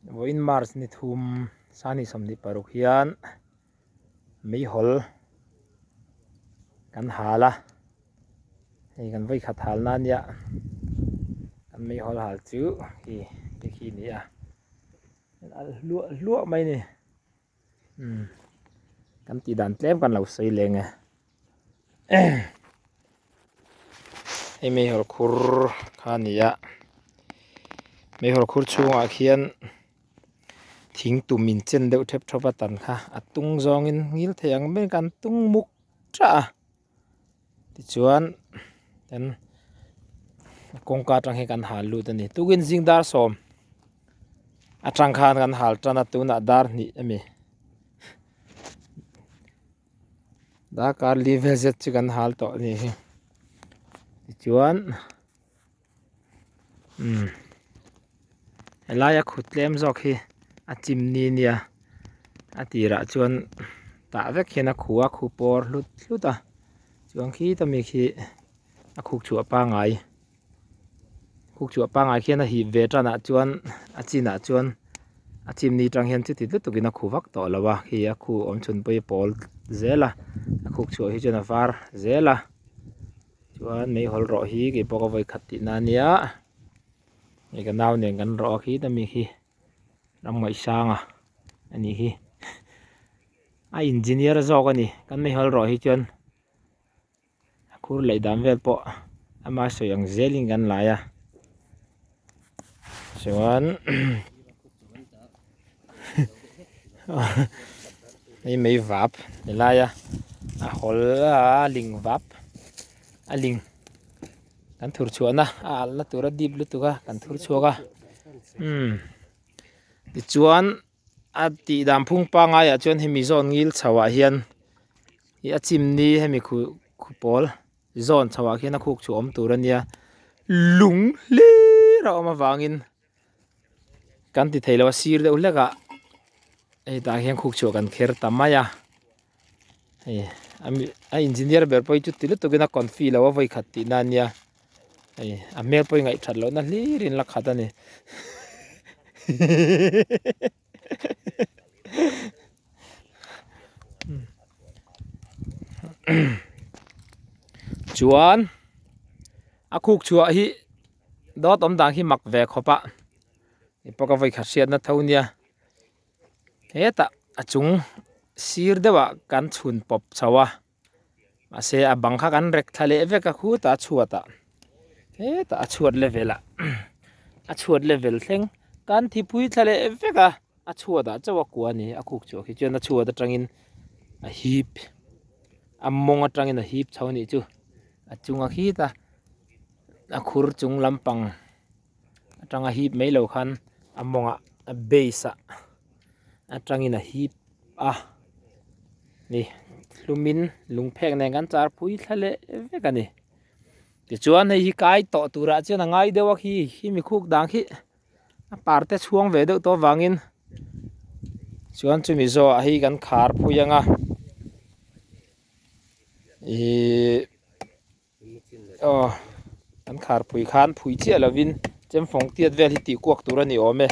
Vawiin March ni thum sani 26 hian meihawl kan hal a, hei kan vawikhat hal na ania kan meihawl hal chu khi te khi a ni a, alh hluah hluah mai a ni. Umm kan tih dan tlem kan lo sawi leng e hei meihawl khur kha a ni a meihawl khur chhungah khian thing tum in chen deuh thep thawp a tan kha a tung zawngin ngil thei ang ber kan tung muk tah a. Tichuan kan kawngka atang hian kan hal lut a ni tukin zing dar sawm atang khan kan hal tan a tunah dar hnih a ni darkar li vel zet chu kan hal tawh a ni hi tichuan umm helaia khut tlem zawk hi a chimni nia a tirah chuan tah vek hian a khu a khu pawr hlut hlut a chuan khita mi khi a khuk chhuah pangai khuk chhuah pangai khian a hip ve tan ah chuan a chinah chuan a chimni tang hian chuti lutuk in a khu vak tawh lo a khi a khu awm chhun pawh hi a pawl zel a a khuk chhuah hi chuan a var zel a. Chuan meihawl rawh hi kei pawh ka vawi khat tihna a nia hei ka nau nen kan rawh a khi ta mi khi ram ngaihsanga a nih hi a engineer zawk a ni kan meihawl rawh hi chuan a khur leh dan vel pawh ama sawi ang zelin kan lai a chuan hei mei vap ni lai a a hawl a ling vap a ling kan thur chhuah na a alh na tur a dip lutuk a kan thur chhuak a umm tichuan a tih dan phung pangai ah chuan hemi zawn ngil chho ah hian ih a chimni hemi khu khu pawl zawn chho ah khian a khuk chu awm tur a nia lung hlir a awm avangin. Kan ti thei lo a sir deuh hlek ah hei tah hian khuk chhuah kan kher ta mai a hei a engineer ber pawh hi chuti lutuk in a confi lo a vawi khat tih na ania hei a hmel pawh hi ngaih that loh na hlir in la khat a ni chuan a khuk chhuah hi. Dawt awm dan hi mak ve khawp a hei pawh ka vawi khat hriatna tho nia hetah a chung sir deuhah kan chhun pawp chho a mahse a bang kha kan rek thla leh vek a khutah a chhuat ah hetah a chhuat level ah a chhuat level thleng kan thipui thla leh vek a a chhuat ah chauh a kua a ni a khuk chhuah khi chuan a chhuat atangin a hip a mawng atangin a hip chho a nih chu a chunga khita. A khur chung lampang atanga hip mai lo khan a mawngah a base ah atangin a hip a ni hlumin lung phek nen kan char phui thla leh vek a ni tichuan hei hi kai tawh turah chuan a ngai deuh a khi khi mi khuk dang khi a par te chhuang ve deuh tawh avangin chuan chumi zawhah hei kan khar phui ang a ihh. Aw an khar phui khan phui chiah lovin chemfawng tiat vel hi tih kuak tur a ni awm e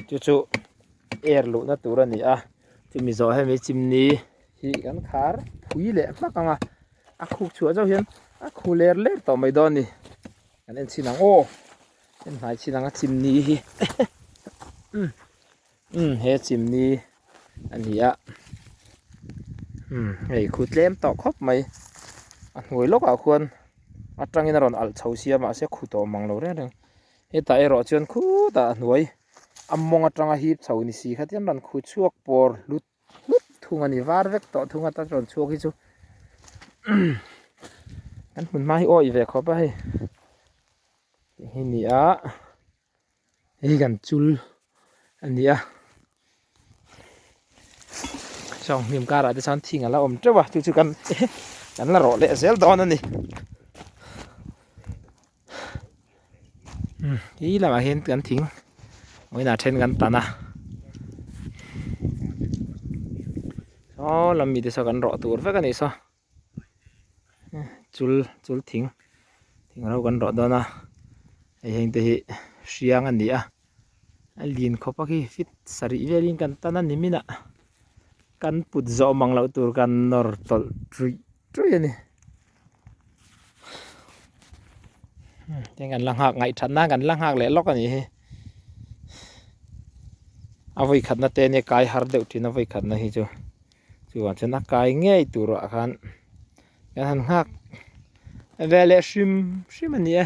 chu chu air luhna tur a ni a chumi zawh hemi chimni hi kan khar phui leh hmak ang a a khuk chhuah zauh hian a khu ler ler tawh mai dawn a ni kan en chhin ang aw en hnai chhin ang a chimni hi umm he chimni a ni a umm hei khu tlem tawh khawp mai a hnuai lawkah khuan atangin a rawn alh chho sia mahse khu tawh mang lo reng reng hetah erawh chuan khutah a hnuai a mawng atanga hip chho ni si kha tian rawn khu chhuak pawr hlut hlut thung a ni var vek tawh thung a ta rawn chhuak hi chu kan hmun hma hi awih ve khawp a hei hi ni a. Hei kan chul a ni a sawng hnim karah te chuan thing a la awm teuh a chu chu kan kan la rawh leh zel dawn a ni he lamah hian kan thing vawiinah then kan tan a saw lam mite saw kan rawh tur vek a nih saw. Chul chul thing thing ro kan rawh dawn a hei heng te hi hriang a ni a. A lin khawp a khi fit sarih velin kan tan a ni minah kan put zawh mang loh tur kan nawr tawlh ṭuih ṭuih a ni. Tin kan la nghak ngaih that nan kan la nghak leh lawk a nih hi. A vawi khatna te nia kai har deuh thin a vawi khatna hi chu chuvang chuan a kai ngei turah khan kan han nghak ve leh hrim hrim a ni e.